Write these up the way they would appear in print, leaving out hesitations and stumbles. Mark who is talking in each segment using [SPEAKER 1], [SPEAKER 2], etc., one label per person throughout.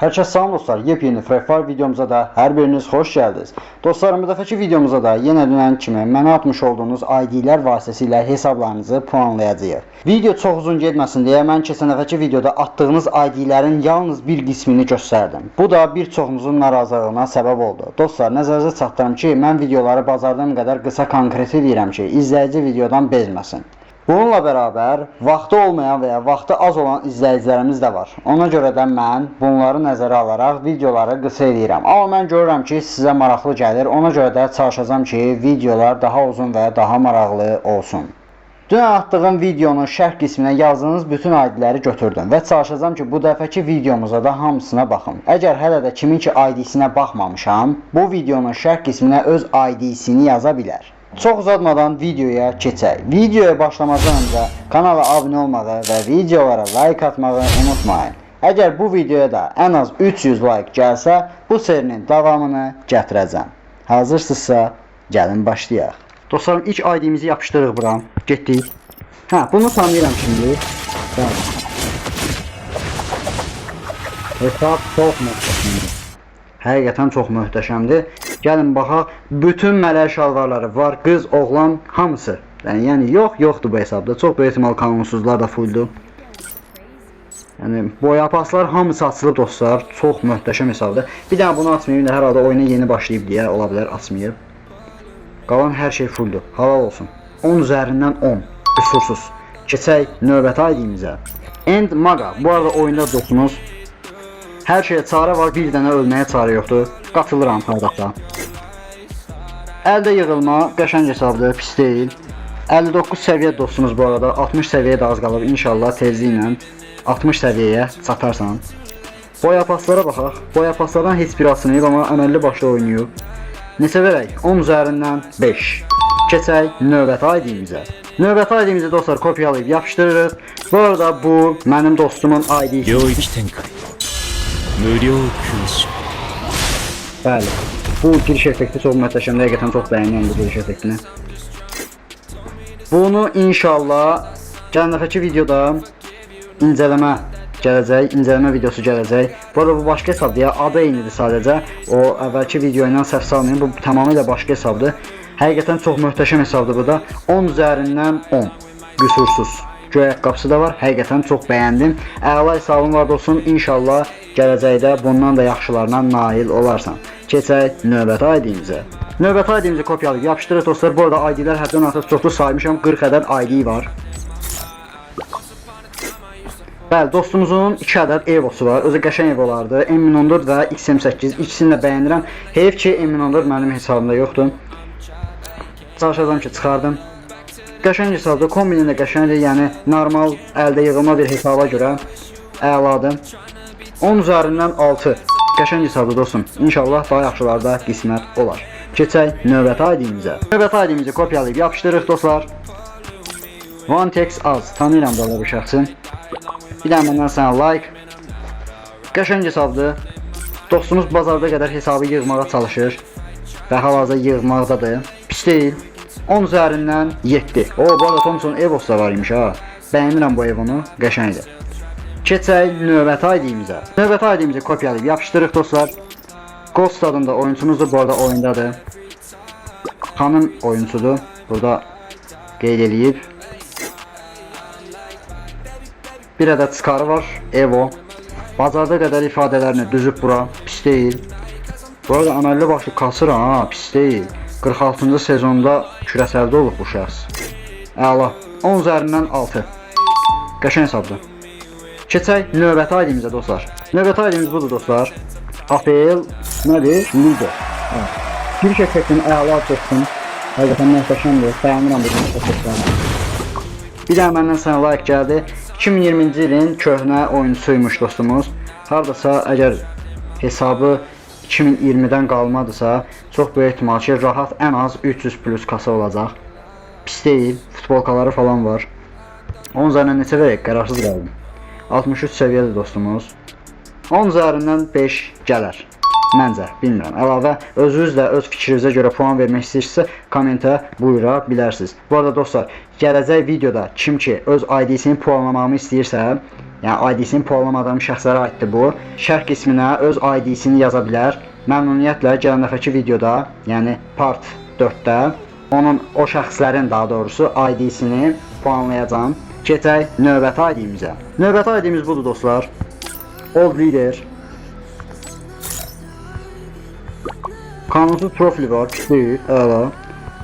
[SPEAKER 1] Herkese salam dostlar, yepyeni Free Fire videomuza da hər biriniz xoş gəldiniz. Dostlarım, bu dəfəki videomuza da yenə dünən kimi mənə atmış olduğunuz ID-lər vasitəsilə hesablarınızı puanlayacağıq. Video çox uzun getməsin deyə mən keçən dəfəki videoda atdığınız ID-lərin yalnız bir qismini göstərdim. Bu da bir çoxunuzun narazılığına səbəb oldu. Dostlar, nəzərinizə çatdırım ki, mən videoları bacardığım qədər qısa konkret edirəm ki, izləyici videodan bezməsin. Bununla beraber vaxtı olmayan veya vaxtı az olan izləyicilərimiz də var. Ona görə də mən bunları nəzərə alaraq videoları qısa eləyirəm. Amma mən görürəm ki, sizə maraqlı gəlir. Ona görə də çalışacağam ki, videolar daha uzun və daha maraqlı olsun. Dünən atdığım videonun şərh qisminə yazdığınız bütün ID-ləri götürdüm və çalışacağam ki, bu dəfəki videomuza da hamısına baxım. Əgər hələ də kimin ki ID-sinə baxmamışam, bu videonun şərh qisminə öz ID-sini yaza bilər. Çox uzatmadan videoya keçək. Videoya başlamazdan öncə kanala abunə olmağı və videolara like atmağı unutmayın. Əgər bu videoya da ən az 300 like gəlsə, bu serinin davamını gətirəcəm. Hazırsınızsa, gəlin başlayaq. Dostlarım, ilk ID-mizi yapışdırırıq bura. Getdik. Hə, bunu tanıyıram şimdi. Bəli. Hesab çox möhtəşəmdir. Həqiqətən çox möhtəşəmdir. Gəlin baxaq, bütün mələk şalvarları var, qız, oğlan, hamısı. Yəni yox, yoxdur bu hesabda. Çox böyük ehtimal kanunsuzlar da fulldur. Yəni boyapaslar hamısı açılıb dostlar. Çox möhtəşəm hesabdır. Bir dənə bunu açmayıb, indi hər halda oyuna yeni başlayıb deyə ola bilər açmayıb. Qalan hər şey fulldur. Halal olsun. 10 üzərindən 10. Qüsursuz. Keçək növbəti ID-mizə. End Maga. Bu arada oyunda dostunuz. Hər şeyə çarə var, bir dənə ölməyə çarə yoxdur. Qatılıram hardasa. Əldə yığılma qəşəng hesabdır, pis deyil. 59 səviyyə dostumuz bu arada, 60 səviyyə də az qalır. İnşallah tezliklə 60 səviyyəyə çatarsan. Boyapaslara baxaq. Boyapaslardan heç biri açılmayıb, amma əməlli başlı oynayıb. Neçə verək? 10 üzərindən 5. Keçək növbəti ID-mizə. Növbəti ID-mizi dostlar kopyalayıb yapışdırırıq. Bu arada bu mənim dostumun ID-si.
[SPEAKER 2] 領域展開無料空襲
[SPEAKER 1] Bəli. Bu giriş effekti çox möhtəşəmdir. Həqiqətən çox bəyənirəm bu giriş effektini. Bunu inşallah gələn dəfəki videoda incələmə gələcək, incələmə videosu gələcək. Bu arada bu başqa hesabdır ya, adı eynidir sadəcə. O əvvəlki video ilə səhv salmayın. Bu tamamilə başqa hesabdır. Həqiqətən çox möhtəşəm hesabdır bu da. 10 üzərindən 10. Qüsursuz. Göy ayaqqabısı da var. Həqiqətən çox bəyəndim. Əla hesabın var dostum. İnşallah gələcəkdə bundan da yaxşılarına nail olarsan. Keçək növbəti ID-mizə. Növbəti ID-mizi kopyalayıb yapışdırırıq dostlar. Bu arada ID-lər həddən artıq çoxdur. Saymışam 40 ədəd ID var. Bəli, dostumuzun 2 ədəd Evo'su var. Özü qəşəng Evo'lardır. M14 və XM8. İkisini də bəyənirəm. Heyf ki, M14 mənim hesabımda yoxdur. Çalışacağam ki, çıxardım. Qəşəng hesabdır. Kombinin də qəşəngdir. Yəni normal əldə yığılma bir hesaba görə əladır. 10 üzərindən 6. Qəşəng hesabdır dostum. İnşallah daha yaxşılarda qismət olar. Keçək növbəti ID-mizə. Növbəti ID-mizi kopyalayıb yapışdırırıq dostlar. OneTex az. Tanıyıram da bu şəxsi. Bir dənə məndən sənə like. Qəşəng hesabdır. Dostumuz bazarda qədər hesabı yığmağa çalışır. Və hal-hazırda yığmaqdadır. Pis deyil. 10 üzərindən 7. O, bu arada Thompson Evos da var imiş ha. Bəyənirəm bu Evonu. Qəşəngdir. Keçək növbəti ID-mizə. Növbəti ID-mizi kopyalayıb yapışdırırıq dostlar. Ghost adında oyunçumuzdur. Bu arada oyundadır. Xanım oyunçudur. Burada qeyd eləyib. Bir ədəd Scar var. Evo. Bacardığı qədər ifadələrini düzüb bura. Pis deyil. Bu arada əməlli başlı kasır ha, pis deyil. 46-cı sezonda kürəsəldə olub bu şəxs. Əla. 10 üzərindən 6. Qəşəng hesabdır. Keçək növbəti ID-mizə dostlar. Növbəti ID-miz budur dostlar. APL nədir? Lider. Evet. Giriş effektini əla dostum. Həqiqətən möhtəşəmdir. Bəyənirəm bu giriş effektlərini. Bir dənə məndən sənə like gəldi. 2020-ci ilin köhnə oyunçusuymuş dostumuz. Hardasa əgər hesabı 2020-dən qalmadısa, çox böyük ehtimal ki, rahat ən az 300 plus kasa olacaq. Pis deyil, futbolkaları falan var. 10 üzərindən neçə verək? Qərarсыз qaldım. 63 səviyyədir dostumuz. 10 üzərindən 5 gələr. Məncə, bilmirəm. Əlavə özünüz də öz fikrinizə görə puan vermək istəyirsinizsə, kommentə buyura bilərsiniz. Bu arada dostlar, gələcək videoda kim ki öz ID-sini puanlamamı istəyirsə, Yəni ID-sini puanlamadığım şəxslərə aiddir bu. Şərh qisminə öz ID-sini yaza bilər. Məmnuniyyətlə gələn dəfəki videoda, yəni part 4-də onun, o şəxslərin daha doğrusu ID-sini puanlayacağam. Keçək növbəti ID-mizə. Növbəti ID-miz budur dostlar. Old Leader. Kanunsuz profili var, pis deyil, əla.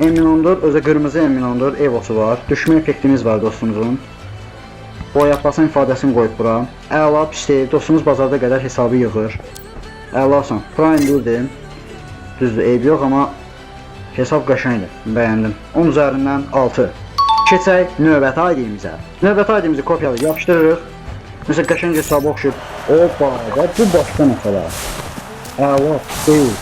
[SPEAKER 1] M14, özə qırmızı M14 Evo'su var. Düşmə effektimiz var dostumuzun. Boyatlasın ifadəsini qoyub bura. Əla, pis deyil. Dostumuz bazarda qədər hesabı yığır. Əlasan. Prime 1-dir. Düzdür, eybi yox, amma hesab qəşəngdir. Bəyəndim. 10 üzərindən 6. Keçək növbəti ID-mizə. Növbəti ID-mizi kopyalayıb yapışdırırıq. Məsələn, qəşəng hesaba oxşayıb. Opa, bu başqa məsələ. Əla, pis deyil.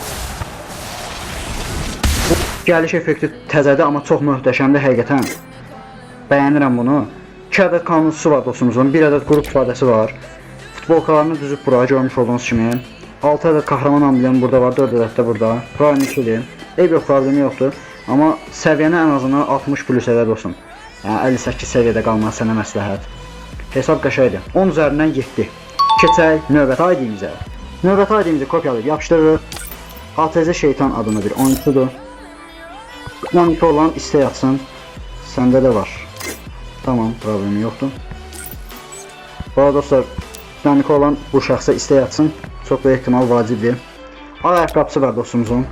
[SPEAKER 1] Bu gəliş effekti təzədir, amma çox möhtəşəmdir həqiqətən. Bəyənirəm bunu. 2 ədəd kanunçusu var dostumuzun, 1 ədəd qrup ifadəsi var. Futbolkalarını düzüb bura görmüş olduğunuz kimi. 6 ədəd kahraman amblemi burada var, 4 ədəd də burada. Prime 2-dir. Eyb yox, problemi yoxdur. Amma səviyyəni ən azından 60 plus elə dostum. Yəni 58 səviyyədə qalmaq sənə məsləhət. Hesab qəşəngdir. 10 üzərindən 7. Keçək növbəti ID-mizə. Növbəti ID-mizi kopyalayıb yapışdırırıq. ATZ Şeytan adında bir oyunçudur. 12 olan istək atsın. Səndə də var. Tamam, problemi yoxdur. Bu arada dostlar, dinamiki olan bu şəxsə istək atsın. Çox böyük ehtimal vacibdir. Ağ ayaqqabısı var dostumuzun.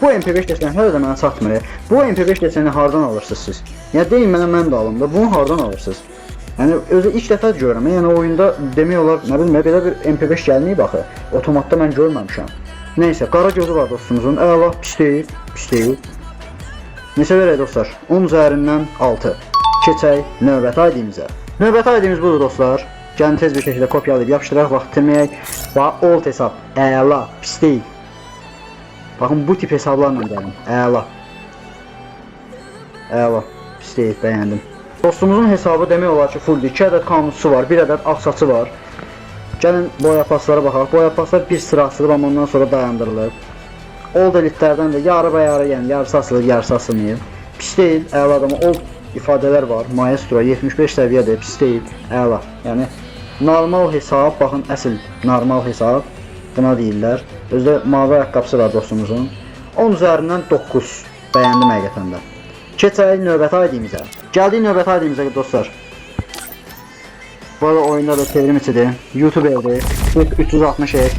[SPEAKER 1] Bu MP5 deseni hələ də mənə çatmır. Bu MP5 deseni hardan alırsınız siz? Yəni deyin mənə, mən də alım da. Bunu hardan alırsınız? Yəni özü ilk dəfə görürəm. Yəni oyunda demək olar, nə bilim, belə bir MP5 gəlməyib axı. Otomatda mən görməmişəm. Nəysə, qara gözü var dostumuzun. Əla, pis deyil, pis deyil. Neçə verək dostlar? 10 üzərindən 6. Keçək növbəti ID-mizə. Növbəti ID-miz budur dostlar. Gəlin tez bir şəkildə kopyalayıb yapışdıraq, vaxt itirməyək. Və old hesab. Əla, pis deyil. Baxın bu tip hesablarla gəlin. Əla. Əla, pis deyil, bəyəndim. Dostumuzun hesabı demək olar ki, fulldur. 2 ədəd kanunçusu var, 1 ədəd ağ saçı var. Gəlin boya paslara baxaq. Boya paslar bir sıra açılıb, amma ondan sonra dayandırılıb. Old elitlərdən də yarı bayarı, yəni yarısı açılıb, yarısı açılmayıb. Pis deyil, əladır, amma old ifadələr var. Maestro 75 səviyyədir, pis deyil, əla. Yəni normal hesab, baxın əsl normal hesab buna deyirlər. Özdə mavi ayaqqabısı var dostumuzun. 10 üzərindən 9. Bəyəndim həqiqətən də. Keçək növbəti ID-mizə. Gəldik növbəti ID-mizə dostlar. Bu arada oyunda da çevrim içidir. YouTuber'dir. 360F.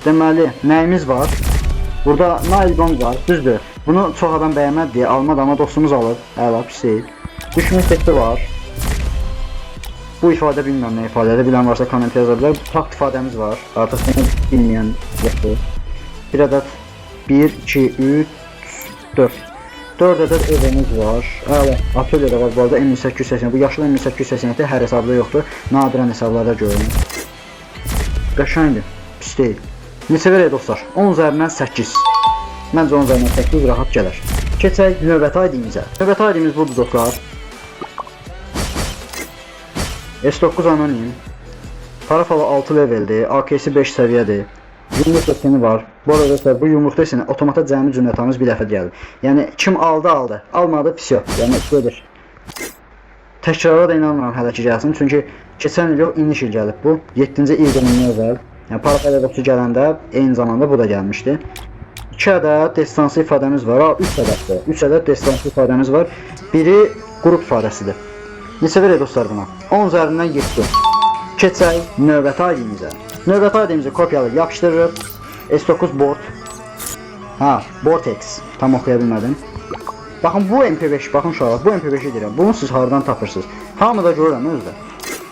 [SPEAKER 1] Deməli, nəyimiz var? Burada Nail var, düzdür. Bunu çox adam bəyənmədi deyə almadı, amma dostumuz alıb. Əla, pis deyil. Düşmə effekti var. Bu ifadə bilmirəm nə ifadədir. Bilən varsa kommentə yaza bilər. Takt ifadəmiz var. Artıq bunu bilməyən yoxdur. Bir ədəd 1, 2, 3, 4. 4 ədəd evimiz var. Əla, atölye də var bu arada M880. Bu yaşlı M887 hər hesabda yoxdur. Nadirən hesablarda görünür. Qəşəngdir, pis deyil. Neçə verək dostlar? 10 üzərindən 8. Məncə 10 üzərindən 8 rahat gələr. Keçək növbəti ID-mizə. Növbəti ID-miz budur dostlar. S9 Anonim. Parafalı 6 leveldir. AKS 5 səviyyədir. Yumruq deseni var. Bu arada dostlar, bu yumruq deseni otomata cəmi cümlətamiz bir dəfə gəlir. Yəni kim aldı aldı, almadı pis yox. Yəni gedir. Təkrara da inanmıram hələ ki gəlsin. Çünki keçən il yox, iniş il gəlib bu. 7-ci il dönümünə özəl. Yəni Parafalı 9 gələndə eyni zamanda bu da gəlmişdi. 2 ədəd destansı ifadəmiz var. 3 ədəddir. 3 ədəd destansı ifadəmiz var. Biri qrup ifadəsidir. Neçə verək dostlar buna? 10 üzərindən 7. Keçək növbəti ID-mizə. Növbəti ID-mizi kopyalayıb yapışdırırıq. S9 Board. Ha, Vortex. Tam oxuya bilmədim. Baxın bu MP5, baxın uşaqlar, bu MP5-i deyirəm. Bunu siz hardan tapırsınız? Hamı da görürəm özü də.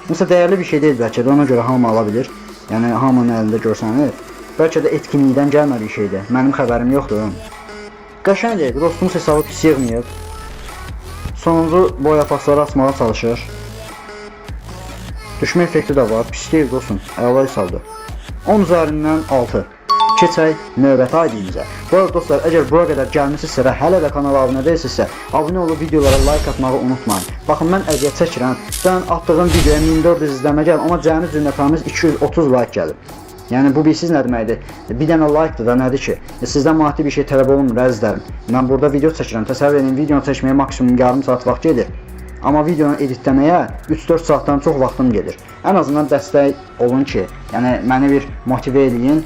[SPEAKER 1] Məsələn, dəyərli bir şey deyil bəlkə də, ona görə hamı ala bilir. Yəni hamının əlində görsənir. Bəlkə də etkinlikdən gəlmə bir şeydir. Mənim xəbərim yoxdur. Qəşəngdir. Dostumuz hesabı pis yığmayıb. Sonuncu boya pasları açmağa çalışır. Düşmə effekti də var. Pis deyil dostum. Əla hesabdır. 10 üzərindən 6. Keçək növbəti ID-mizə. Bu arada dostlar, əgər bura qədər gəlmisinizsə və hələ də kanala abunə deyilsinizsə, abunə olub videolara like atmağı unutmayın. Baxın, mən əziyyət çəkirəm. Mən atdığım videoya 1400 izlənmə gəlib, amma cəmi cümlətamiz 230 like gəlib. Yəni bu bilsiz nə deməkdir? Bir dənə like-dır da nədir ki? Sizdən maddi bir şey tələb olunmur əzizlərim. Mən burada video çəkirəm. Təsəvvür edin, videonu çəkməyə maksimum yarım saat vaxt gedir. Amma videonu editləməyə 3-4 saatdan çox vaxtım gedir. Ən azından dəstək olun ki, yəni məni bir motivə eləyin.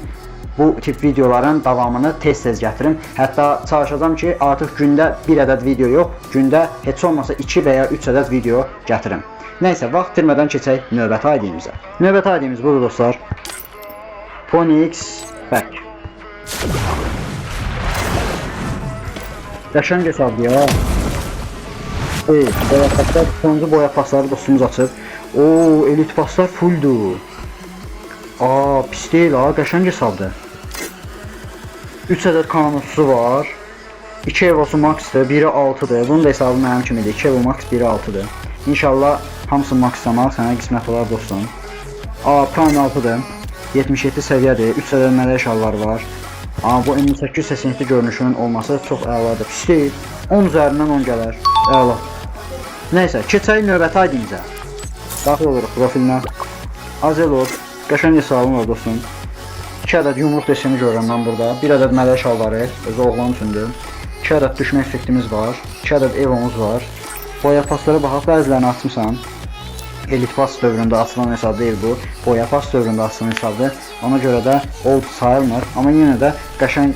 [SPEAKER 1] Bu tip videoların davamını tez-tez gətirim. Hətta çalışacağam ki, artıq gündə bir ədəd video yox, gündə heç olmasa 2 və ya 3 ədəd video gətirim. Nəysə, vaxt itirmədən keçək növbəti ID'mizə. Növbəti ID'miz budur dostlar. Phoenix Back. Qəşəng hesabdır ya. Ey, boya paslar, sonuncu boya pasları dostumuz açıb. Oo, elit paslar fulldur. Aa, pis deyil ha, qəşəng hesabdır. 3 ədəd kanunsusu var. 2 evosu maxdır, biri 6-dır. Bunun da hesabı mənim kimidir. 2 evo max, biri 6-dır. İnşallah hamısını maxlamaq sənə qismət olar dostum. Aa, Prime 6-dır. 77 səviyyədir. 3 ədəd mələk şalları var. Aa, bu M887 görünüşünün olması çox əladır. Pis deyil. 10 üzərindən 10 gələr. Əla. Nəysə, keçək növbəti ID'mizə. Daxil oluruq profilinə. Azelor, qəşəng hesabım var dostum. 2 ədəd yumruq deseni görürəm mən burada. 1 ədəd mələk şalvarı, özü oğlan üçündür. 2 ədəd düşmə effektimiz var. 2 ədəd evomuz var. Boya paslara baxaq, bəzilərini açmısan. Elit pas dövründə açılan hesab deyil bu. Boya pas dövründə açılan hesabdır. Ona görə də old sayılmır. Amma yenə də qəşəng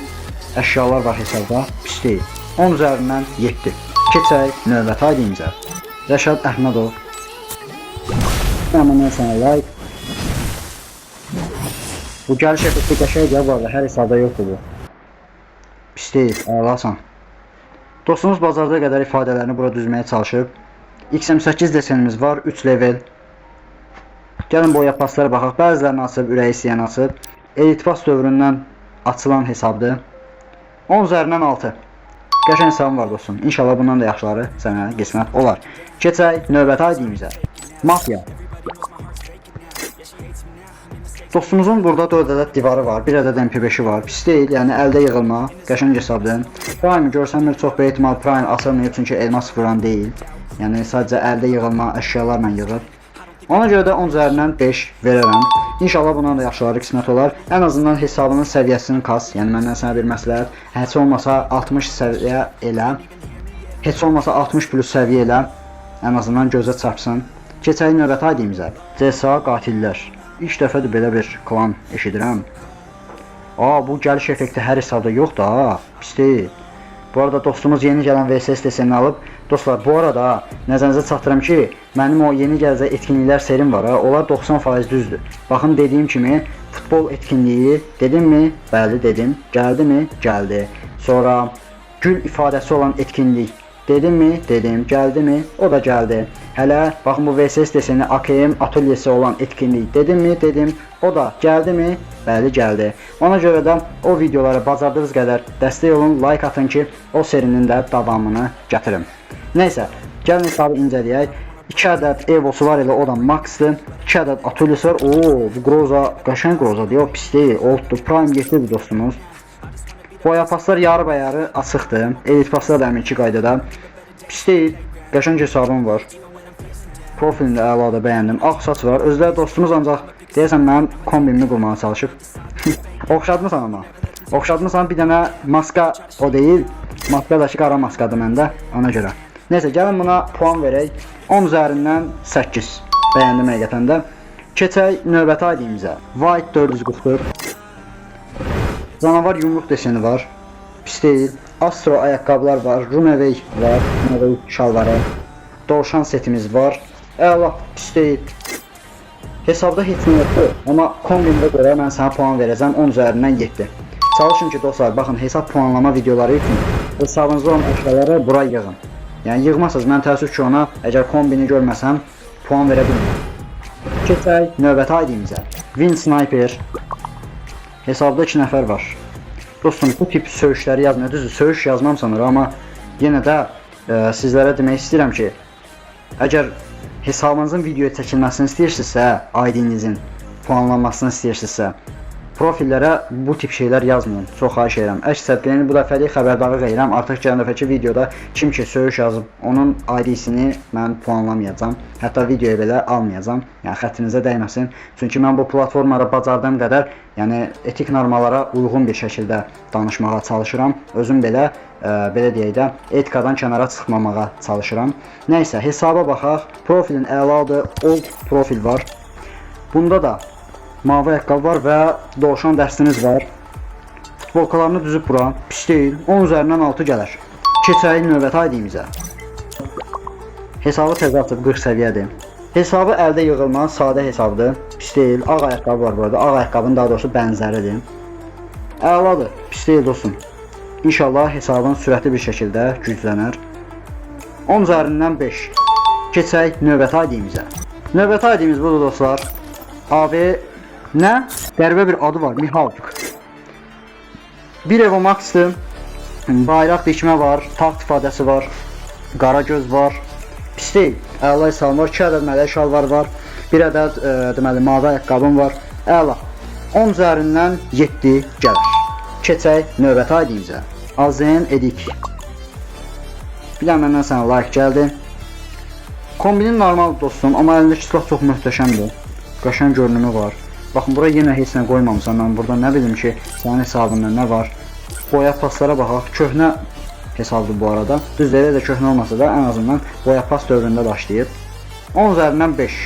[SPEAKER 1] əşyalar var hesabda. Pis deyil. 10 üzərindən 7. Keçək növbəti ID'mizə. Rəşad Əhmədov. Amma mən sənə like. Bu gəliş effekti qəşəng bu arada, hər hesabda yoxdur bu. Pis deyil, əlasan. Dostumuz bacardığı qədər ifadələrini bura düzməyə çalışıb. XM8 desenimiz var, 3 level. Gəlin boya paslara baxaq. Bəzilərini açıb, ürəyi istəyən açıb. Elit pas dövründən açılan hesabdır. 10 üzərindən 6. Qəşəng hesabım var dostum. İnşallah bundan da yaxşıları sənə qismət olar. Keçək növbəti ID'mizə. Mafya. Dostumuzun burada 4 ədəd divarı var, 1 ədəd MP5-i var. Pis deyil, yəni əldə yığılma, qəşəng hesabdır. Prime görsənmir, çox böyük ehtimal Prime açılmayıb, çünki elmas vuran deyil. Yəni sadəcə əldə yığılma əşyalarla yığıb. Ona görə də 10 üzərindən 5 verərəm. İnşallah bundan da yaxşıları qismət olar. Ən azından hesabının səviyyəsini kas. Yəni məndən sənə bir məsləhət. Heç olmasa 60 səviyyə elə. Heç olmasa 60 plus səviyyə elə. Ən azından gözə çarpsın. Keçək növbəti ID'mizə. CSA qatillər. İlk dəfədir belə bir klan eşidirəm. Aa, bu gəliş effekti hər hesabda yoxdur ha. Pis deyil. Bu arada dostumuz yeni gələn VSS desenini alıb. Dostlar, bu arada nəzərinizə çatdırım ki, mənim o yeni gələcək etkinliklər serim var ha, onlar 90% düzdür. Baxın dediyim kimi futbol etkinliyi dedimmi? Bəli dedim. Gəldimi? Gəldi. Sonra gül ifadəsi olan etkinlik dedimmi? Dedim. Gəldimi? O da gəldi. Hələ baxın bu VSS deseni AKM atolyesi olan etkinlik dedimmi? Dedim. O da gəldimi? Bəli, gəldi. Ona görə də o videolara bacardığınız qədər dəstək olun, like atın ki, o serinin də davamını gətirim. Nəysə, gəlin hesabı incələyək. 2 ədəd Evo'su var elə o da maxdır. 2 ədəd Atolyesi var. Oo, bu Groza qəşəng Grozadır. Yox, pis deyil. Olddur. Prime 7-dir dostumuz. Boya paslar yarı bayarı açıqdır. Elit paslar da həminki qaydada. Pis deyil. Qəşəng hesabım var. Profilini də əladır, bəyəndim. Ağ saç var. Özləri dostumuz ancaq deyəsən mənim kombimimi qurmağa çalışıb. Oxşadmısan amma. Oxşadmısan, bir dənə maska o deyil. Maska da ki, qara maskadır məndə ona görə. Neysə, gəlin buna puan verək. 10 üzərindən 8. Bəyəndim həqiqətən də. Keçək növbəti ID'mizə. White 444. Canavar yumruq deseni var. Pis deyil. Astro ayaqqabılar var. Runaway var. Runaway şalvarı. Dovşan setimiz var. Əla, pis deyil. Hesabda heç nə yoxdur, amma kombimdə görə mən sənə puan verəcəm 10 üzərindən 7. Çalışın ki dostlar, baxın hesab puanlama videoları üçün hesabınızda olan əşyaları bura yığın. Yəni yığmasaz mən təəssüf ki ona əgər kombini görməsəm puan verə bilmərəm. Keçək növbəti ID'mizə. Win Sniper. Hesabda 2 nəfər var. Dostum, bu tip söyüşləri yazmıyor. Düzdür, söyüş yazmam sanır, amma yenə də sizlərə demək istəyirəm ki, əgər hesabınızın videoya çəkilməsini istəyirsinizsə, ID-nizin puanlanmasını istəyirsinizsə, Profillərə bu tip şeylər yazmayın. Çox xahiş edirəm. Əks təqdirdə bu dəfəlik xəbərdarlıq edirəm. Artıq gələn dəfəki videoda kim ki söyüş yazıb, onun ID-sini mən puanlamayacağam. Hətta videoya belə almayacağam. Yəni xətrinizə dəyməsin. Çünki mən bu platformada bacardığım qədər, yəni etik normalara uyğun bir şəkildə danışmağa çalışıram. Özüm belə belə deyək də, etikadan kənara çıxmamağa çalışıram. Nəysə, hesaba baxaq. Profilin əladır. Old profil var. Bunda da mavi ayaqqabı var və dovşan dəstiniz var. Futbolkalarını düzüb bura. Pis deyil. 10 üzərindən 6 gələr. Keçək növbəti ID-mizə. Hesabı təzə açıb 40 səviyyədir. Hesabı əldə yığılma sadə hesabdır. Pis deyil. Ağ ayaqqabı var burada. Ağ ayaqqabının daha doğrusu bənzəridir. Əladır. Pis deyil dostum. İnşallah hesabın sürətli bir şəkildə güclənər. 10 üzərindən 5. Keçək növbəti ID-mizə. Növbəti ID-miz budur dostlar. AB nə? Qəribə bir adı var. Mihawk. Bir Evo Max-dır. Bayraq dikmə var, taxt ifadəsi var, qara göz var. Pis deyil. Əla hesabım var. 2 ədəd mələk şalvar var. 1 ədəd deməli mavi ayaqqabım var. Əla. 10 üzərindən 7 gəlir. Keçək növbəti ID-mizə. Azen Edik. Bir dənə məndən sənə like gəldi. Kombinin normal dostum, amma əlindəki silah çox möhtəşəmdir. Qəşəng görünümü var. Baxın, bura yenə heç nə qoymamısan. Mən burada nə bilim ki, sənin hesabında nə var. Boya paslara baxaq. Köhnə hesabdır bu arada. Düzdür, elə də köhnə olmasa da ən azından boya pas dövründə başlayıb. 10 üzərindən 5.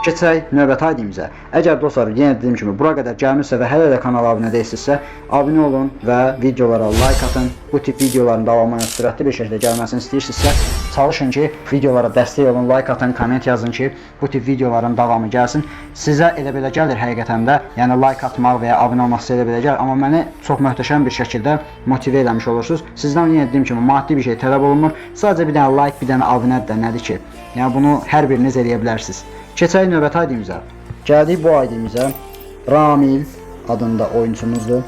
[SPEAKER 1] Keçək növbəti ID-mizə. Əgər dostlar, yenə dediyim kimi bura qədər gəlmişsə və hələ də kanala abunə deyilsinizsə, abunə olun və videolara like atın. Bu tip videoların davamının sürətli bir şəkildə gəlməsini istəyirsinizsə, çalışın ki, videolara dəstək olun, like atın, komment yazın ki, bu tip videoların davamı gəlsin. Sizə elə belə gəlir həqiqətən də, yəni like atmaq və ya abunə olmaq sizə elə belə gəlir, amma məni çox möhtəşəm bir şəkildə motivə eləmiş olursunuz. Sizdən yenə dediyim kimi maddi bir şey tələb olunmur. Sadəcə bir dənə like, bir dənə abunə də nədir ki? Yəni bunu hər biriniz eləyə bilərsiniz. Keçək növbəti ID-mizə. Gəldik bu ID-mizə. Ramil adında oyunçumuzdur.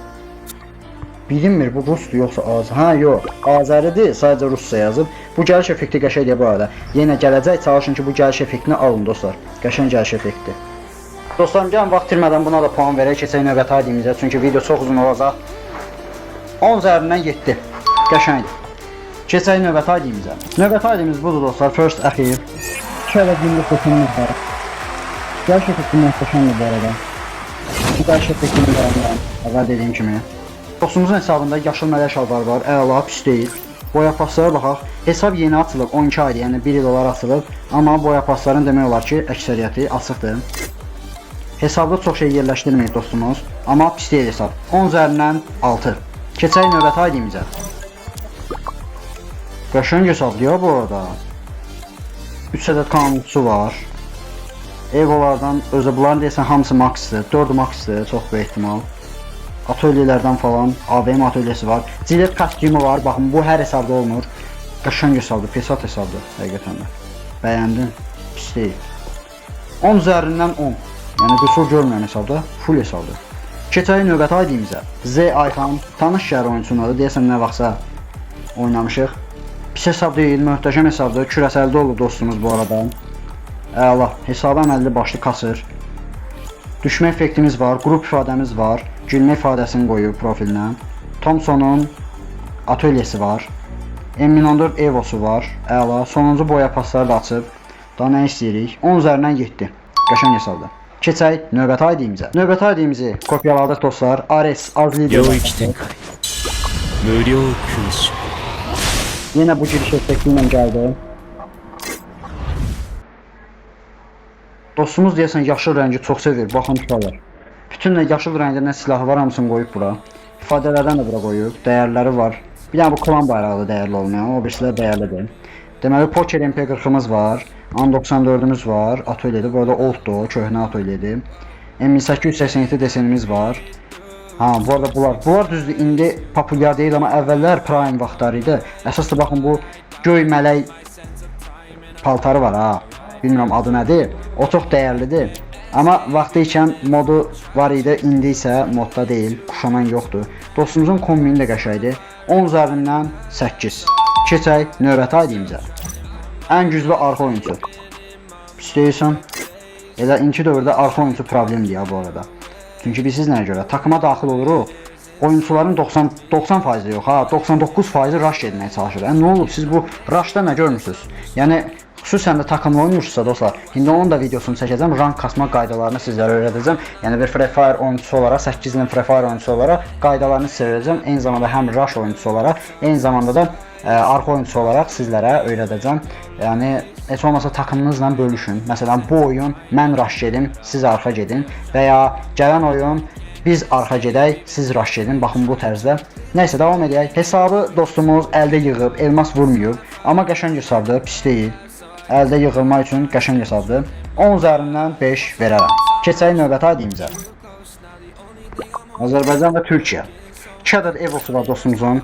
[SPEAKER 1] Bilinmir bu rusdur yoxsa Azər. Hə, yox, Azəridir, sadəcə rusca yazıb. Bu gəliş effekti qəşəngdir bu arada. Yenə gələcək, çalışın ki, bu gəliş effektini alın dostlar. Qəşəng gəliş effekti. Dostlarım, gəlin vaxt itirmədən buna da puan verək, keçək növbəti ID-mizə. Çünki video çox uzun olacaq. 10 üzərindən 7. Qəşəngdir. Keçək növbəti ID-mizə. Növbəti ID-miz budur dostlar. First əxir. 2 ədəd günlük kutumuz var. Gəliş effekti möhtəşəmdir bu arada. Bu gəliş effektini bəyənirəm. Əvvəl dediyim kimi. Dostumuzun hesabında yaşıl mələk şalvar var. Əla, pis deyil. Boya paslara baxaq. Hesab yeni açılıb, 12 aydır, yəni 1 il olar açılıb. Amma boya pasların demək olar ki, əksəriyyəti açıqdır. Hesabda çox şey yerləşdirməyib dostumuz, amma pis deyil hesab. 10 üzərindən 6. Keçək növbəti ID-mizə. Qəşəng hesabdır ya bu arada. 3 ədəd kanunçusu var. Evolardan özü bunların deyəsən hamısı max-dır. 4 max-dır, çox böyük ehtimal. Atölyelərdən falan AVM atölyesi var. Cilet kostyumu var. Baxın, bu hər hesabda olmur. Qəşəng hesabdır, pesat hesabdır həqiqətən də. Bəyəndim. Pis deyil. 10 üzərindən 10. Yəni qüsur görmürəm hesabda, full hesabdır. Keçək növbəti ID-mizə. Z Ayxan, tanış şəhər oyunçunun adı. Deyəsən nə vaxtsa oynamışıq. Pis hesab deyil, möhtəşəm hesabdır. Kürəsəldə olub dostumuz bu arada. Əla, hesabı əməlli başlı kasır. Düşmə effektimiz var, qrup ifadəmiz var. Gülmə ifadəsini qoyub profilinə. Thompsonun atölyesi var. M14 Evo'su var. Əla. Sonuncu boya pasları da açıb. Daha nə istəyirik? 10 üzərindən 7. Qəşəng hesabdır. Keçək növbəti ID-mizə. Növbəti ID-mizi kopyaladıq dostlar. Ares az
[SPEAKER 2] 領
[SPEAKER 1] lider.
[SPEAKER 2] 域展開無料空襲
[SPEAKER 1] Yenə bu giriş effekti ilə gəldi. Dostumuz deyəsən yaşıl rəngi çox sevir. Baxın uşaqlar. Bütün də yaşıl rəngdə nə silahı var hamısını qoyub bura. İfadələrdən də bura qoyub. Dəyərləri var. Bir dənə bu klan bayrağı da dəyərli olmayan, o birisilər dəyərlidir. Deməli Poker MP40-ımız var. An94-ümüz var. Atölyedir. Bu arada olddur, köhnə atölyedir. M1887 desenimiz var. Ha, bu arada bunlar. Bunlar düzdür, indi populyar deyil, amma əvvəllər prime vaxtları idi. Əsas da baxın bu göy mələk paltarı var ha. Bilmirəm adı nədir. O çox dəyərlidir. Amma vaxtı ikən modu var idi, indi isə modda deyil, quşanan yoxdur. Dostumuzun kombini də qəşəngdir. 10 üzərindən 8. Keçək növbəti ID-mizə. Ən güclü arxa oyunçu. Pis deyilsən. Elə indiki dövrdə arxa oyunçu problemdir ya bu arada. Çünki biz siz nəyə görə takıma daxil oluruq. Oyunçuların 90% yox ha, 99% rush getməyə çalışır. Yəni nə olub siz bu rushda nə görmüsünüz? Yəni xüsusən də takımla oynayırsınızsa dostlar, indi onun da videosunu çəkəcəm, rank kasma qaydalarını sizlərə öyrədəcəm. Yəni bir Free Fire oyunçusu olaraq, 8 ilin Free Fire oyunçusu olaraq qaydalarını sizə öyrədəcəm. Eyni zamanda həm rush oyunçusu olaraq, eyni zamanda da arxa oyunçusu olaraq sizlərə öyrədəcəm. Yəni heç olmasa takımınızla bölüşün. Məsələn, bu oyun mən rush gedim, siz arxa gedin və ya gələn oyun biz arxa gedək, siz rush gedin. Baxın bu tərzdə. Nəysə davam edək. Hesabı dostumuz əldə yığıb, elmas vurmayıb, amma qəşəng hesabdır, pis deyil. Əldə yığılmaq üçün qəşəng hesabdır. 10 üzərindən 5 verərəm. Keçək növbəti ID'mizə. Azərbaycan və Türkiyə. 2 ədəd Evo'su var dostumuzun.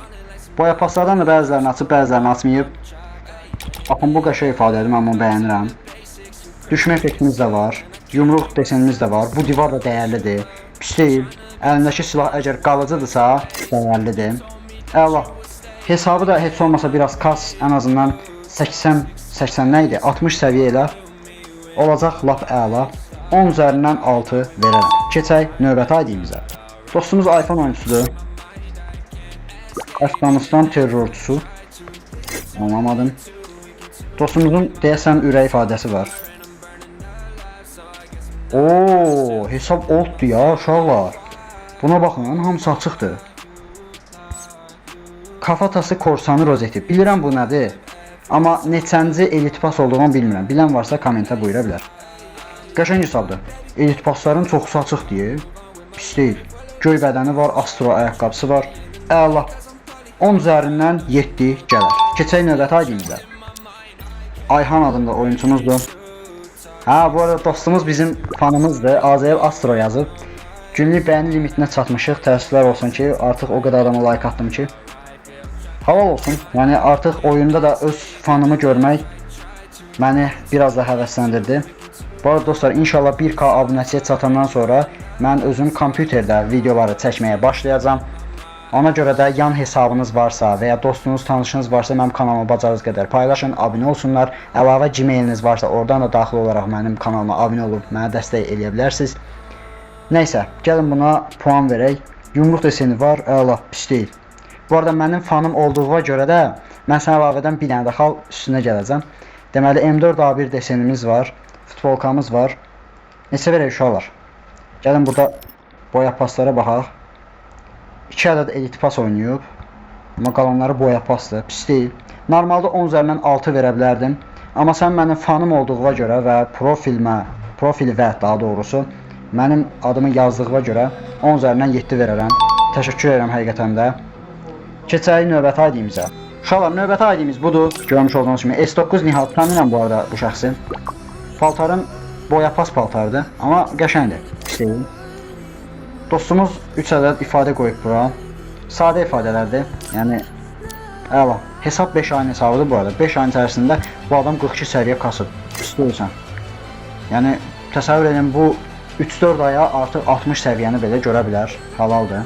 [SPEAKER 1] Boya paslardan da bəzilərini açıb, bəzilərini açmayıb. Baxın bu qəşəng ifadədir, mən bunu bəyənirəm. Düşmə effektimiz də var. Yumruq desenimiz də var. Bu divar da dəyərlidir. Pis deyil. Əlindəki silah əgər qalıcıdırsa, dəyərlidir. Əla. Hesabı da heç olmasa biraz kas, ən azından 80 80 nə idi? 60 səviyyə ilə olacaq lap əla. 10 üzərindən 6 verərəm. Keçək növbəti ID'mizə. Dostumuz iPhone oyuncusudur. Əfqanistan terrorçusu. Anlamadım. Dostumuzun deyəsən ürək ifadəsi var. Oo, hesab olddur ya uşaqlar. Buna baxın, hamısı açıqdır. Kafatası korsanı rozeti. Bilirəm bu nədir. Amma neçənci elit pas olduğunu bilmirəm. Bilən varsa kommentə buyura bilər. Qəşəng hesabdır. Elit pasların çoxusu açıq deyə. Pis deyil. Göy bədəni var, Astro ayaqqabısı var. Əla. 10 üzərindən 7 gələr. Keçək növbəti ID'mizə. Ayhan adında oyunçumuzdur. Ha, bu arada dostumuz bizim fanımızdır. AZL Astro yazıb. Günlük bəyəni limitinə çatmışıq. Təəssüflər olsun ki, artıq o qədər adama like atdım ki. Halal olsun. Yəni artıq oyunda da öz fanımı görmək məni biraz da həvəsləndirdi. Bu arada dostlar, inşallah 1K abunəçiyə çatandan sonra mən özüm kompüterdə videoları çəkməyə başlayacağam. Ona görə də yan hesabınız varsa və ya dostunuz, tanışınız varsa mənim kanalıma bacardığınız qədər paylaşın, abunə olsunlar. Əlavə Gmail-iniz varsa oradan da daxil olaraq mənim kanalıma abunə olub mənə dəstək eləyə bilərsiniz. Nəysə, gəlin buna puan verək. Yumruq deseni var, əla, pis deyil. Bu arada mənim fanım olduğuna görə də mən sənə əlavədən bir dənə də xal üstünə gələcəm. Deməli M4A1 desenimiz var, futbolkamız var. Neçə verək uşaqlar? Gəlin burada boya paslara baxaq. 2 ədəd elit pas oynayıb. Amma qalanları boya pasdır, pis deyil. Normalda 10 üzərindən 6 verə bilərdim. Amma sən mənim fanım olduğuna görə və profil və daha doğrusu mənim adımı yazdığına görə 10 üzərindən 7 verərəm. Təşəkkür edirəm həqiqətən də. Keçək növbəti ID'mizə. Uşaqlar, növbəti ID'miz budur. Görmüş olduğunuz kimi S9 Nihat, tanıyıram bu arada bu şəxsi. Paltarın boya pas paltarıdır, amma qəşəngdir. Pis deyil. Dostumuz 3 ədəd ifadə qoyub bura. Sadə ifadələrdir. Yəni əla. Hesab 5 ayın hesabıdır bu arada. 5 ayın içərisində bu adam 42 səviyyə kasıb. Pis deyilsən. Yəni təsəvvür edin bu 3-4 aya artıq 60 səviyyəni belə görə bilər. Halaldır.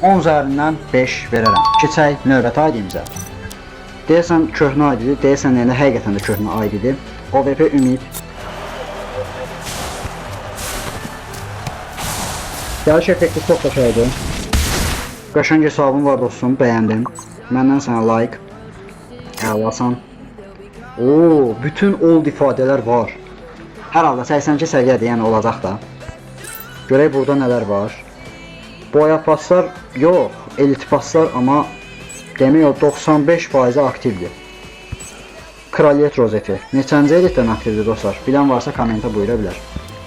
[SPEAKER 1] 10 üzərindən 5 verərəm. Keçək növbəti ID'mizə. Deyəsən köhnə ID'dir. Deyəsən yəni həqiqətən də köhnə ID'dir. OVP Ümid. Gəliş effekti çox qəşəngdir. Qəşəng hesabım var dostum, bəyəndim. Məndən sənə like. Əlasan. Oo, bütün old ifadələr var. Hər halda 82 səviyyədir, yəni olacaq da. Görək burada nələr var. Boya paslar yox, elit paslar amma demək o 95% aktivdir. Kraliyyət rozeti. Neçənci elitdən aktivdir dostlar? Bilən varsa kommentə buyura bilər.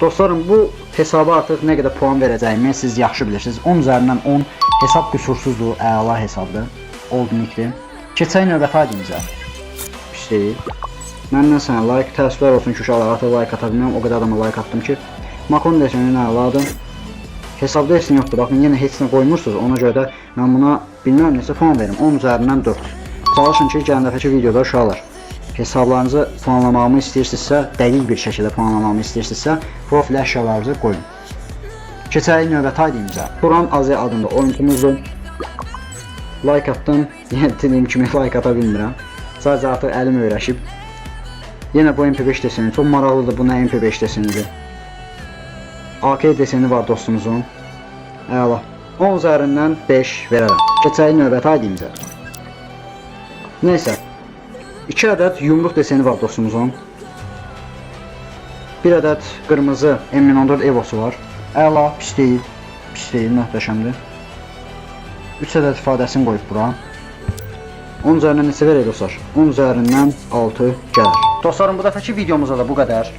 [SPEAKER 1] Dostlarım, bu hesaba artıq nə qədər puan verəcəyimi siz yaxşı bilirsiniz. 10 üzərindən 10 hesab qüsursuzdur, əla hesabdır. Old nickdir. Keçək növbəti ID'mizə. Pis deyil. Məndən sənə like, təəssüflər olsun ki, uşaqlar artıq like ata bilmirəm. O qədər adama like atdım ki. Makon deseni əladır. Hesabda heç nə yoxdur. Baxın, yenə heç nə qoymursunuz. Ona görə də mən buna bilmirəm neçə puan verim. 10 üzərindən 4. Çalışın ki, gələn dəfəki videoda uşaqlar hesablarınızı puanlamağımı istəyirsinizsə, dəqiq bir şəkildə puanlamağımı istəyirsinizsə, profil əşyalarınızı qoyun. Keçək növbəti ID'mizə. Turan AZ adında oyunçumuzdur. Like atdım. Yenə dediyim kimi like ata bilmirəm. Sadəcə artıq əlim öyrəşib. Yenə bu MP5 deseni çox maraqlıdır. Bu nə MP5 desenidir? AK deseni var dostumuzun. Əla. 10 üzərindən 5 verərəm. Keçək növbəti ID-mizə. Neysə. 2 ədəd yumruq deseni var dostumuzun. Bir ədəd qırmızı M14 Evo'su var. Əla, pis deyil. Pis deyil, möhtəşəmdir. 3 ədəd ifadəsini qoyub bura. 10 üzərindən neçə verək dostlar? 10 üzərindən 6 gəlir. Dostlarım, bu dəfəki videomuzda da bu qədər.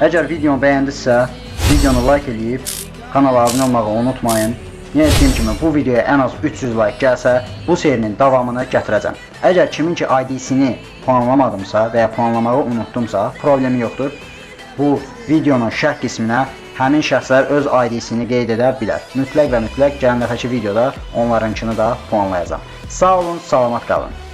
[SPEAKER 1] Əgər videomu bəyəndinizsə, videonu like eləyib kanala abunə olmağı unutmayın. Yenə dediyim kimi bu videoya ən az 300 like gəlsə, bu serinin davamını gətirəcəm. Əgər kimin ki ID-sini puanlamadımsa və ya puanlamağı unutdumsa, problemi yoxdur. Bu videonun şərh qisminə həmin şəxslər öz ID-sini qeyd edə bilər. Mütləq və mütləq gələn dəfəki videoda onlarınkını da puanlayacağam. Sağ olun, salamat qalın.